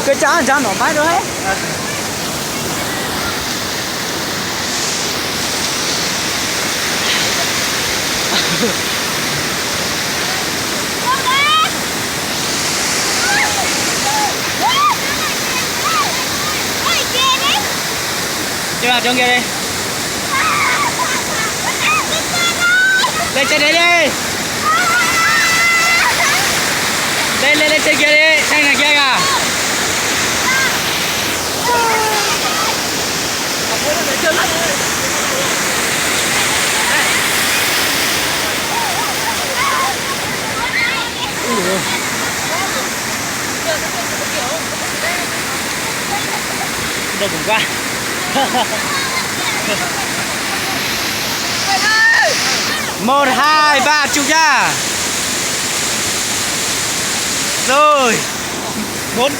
Koj tsa ntsab nov maib rau. Coj los rau nkiag li. Lej tsev nkiag li. Lej, lej, lej tsev nkiag li, tsev nkiag li. Một, hai, ba, chụp nha. Rồi. Bốn.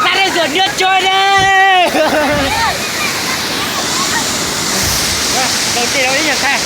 Tag dej ntxuam niab tsawg dej. Đầu tiên đâu ít nhiều xe.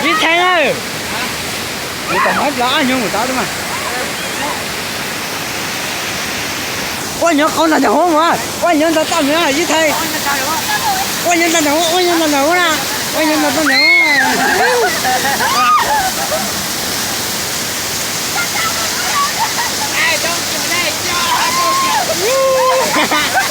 Ib theem, kuv tom mab plaub ab nyuag mus tau mas. Ua nyuag qhov ntawm ntawm hub mas, ua nyuag ntawm toj ntawm ib theem. Ua nyuag ntawm ntawm hub, ua nyuag ntawm ntawm hub na, ua nyuag ntawm toj ntawm hub.